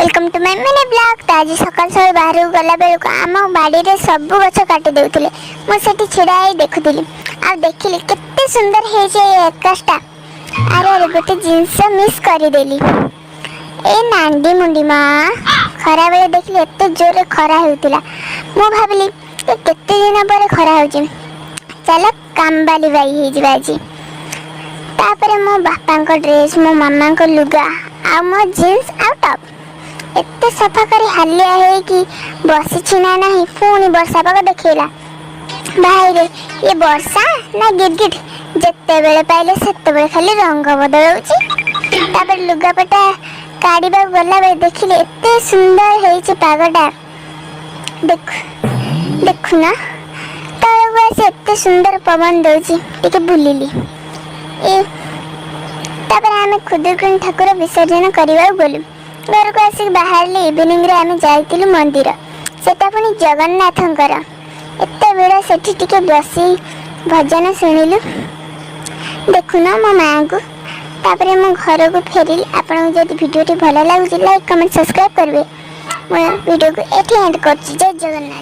Welcome to my mini vlog. ତ ଆଜି ସକାଳୁ ସକାଳୁ ବାହାରକୁ ଗଲା ବେଳକୁ ଆମ ବାଡ଼ିରେ ସବୁ ଗଛ କାଟି ଦେଉଥିଲେ। ମୁଁ ସେଠି ଛିଡ଼ା ହେଇ ଦେଖୁଥିଲି ଆଉ ଦେଖିଲି କେତେ ସୁନ୍ଦର ହେଇଛି ଏଇ ଆକାଶଟା। ଆରେ ଆରେ, ଗୋଟେ ଜିନିଷ ମିସ୍ କରିଦେଲି। ଏ ନାଣ୍ଡି ମୁଣ୍ଡି ମା, ଖରାବେଳେ ଦେଖିଲି ଏତେ ଜୋରରେ ଖରା ହେଉଥିଲା। ମୁଁ ଭାବିଲି ଏ କେତେ ଦିନ ପରେ ଖରା ହେଉଛି, ଚାଲ କାମ୍ବାଲି ବାଇ ହେଇଯିବା ଆଜି। ତାପରେ ମୋ ବାପାଙ୍କ ଡ୍ରେସ୍, ମୋ ମାମାଙ୍କ ଲୁଗା ଆଉ ମୋ ଜିନ୍ସ ଆଉ ଟପ୍ ଏତେ ସଫା କରି ହାଲିଆ ହେଇକି ବସିଛି ନା ନାହିଁ, ପୁଣି ବର୍ଷା ପାଗ ଦେଖେଇଲା। ଭାଇରେ, ଇଏ ବର୍ଷା ନା ଗିରଗିଟ? ଯେତେବେଳେ ପାଇଲେ ସେତେବେଳେ ଖାଲି ରଙ୍ଗ ବଦଳାଉଛି। ତାପରେ ଲୁଗାପଟା କାଢ଼ିବାକୁ ଗଲାବେଳେ ଦେଖିଲି ଏତେ ସୁନ୍ଦର ହେଇଛି ପାଗଟା। ଦେଖୁ ଦେଖୁନ, ତଳକୁ ଆସି ଏତେ ସୁନ୍ଦର ପବନ ଦଉଛି। ଟିକେ ବୁଲିଲି ଏ। ତାପରେ ଆମେ ଖୁଦୁରୁକୁଣୀ ଠାକୁର ବିସର୍ଜନ କରିବାକୁ ଗଲୁ। ଘରକୁ ଆସିକି ବାହାରିଲେ। ଇଭିନିଂରେ ଆମେ ଯାଇଥିଲୁ ମନ୍ଦିର, ସେଟା ପୁଣି ଜଗନ୍ନାଥଙ୍କର। ଏତେ ଭିଡ଼, ସେଠି ଟିକେ ବସି ଭଜନ ଶୁଣିଲୁ। ଦେଖୁନ ମୋ ମାଆଙ୍କୁ। ତାପରେ ମୁଁ ଘରକୁ ଫେରିଲି। ଆପଣଙ୍କୁ ଯଦି ଭିଡ଼ିଓଟି ଭଲ ଲାଗୁଛି, ଲାଇକ୍, କମେଣ୍ଟ, ସବସ୍କ୍ରାଇବ୍ କରିବେ। ମୁଁ ଭିଡ଼ିଓକୁ ଏଠି ଏଣ୍ଡ କରୁଛି। ଜୟ ଜଗନ୍ନାଥ।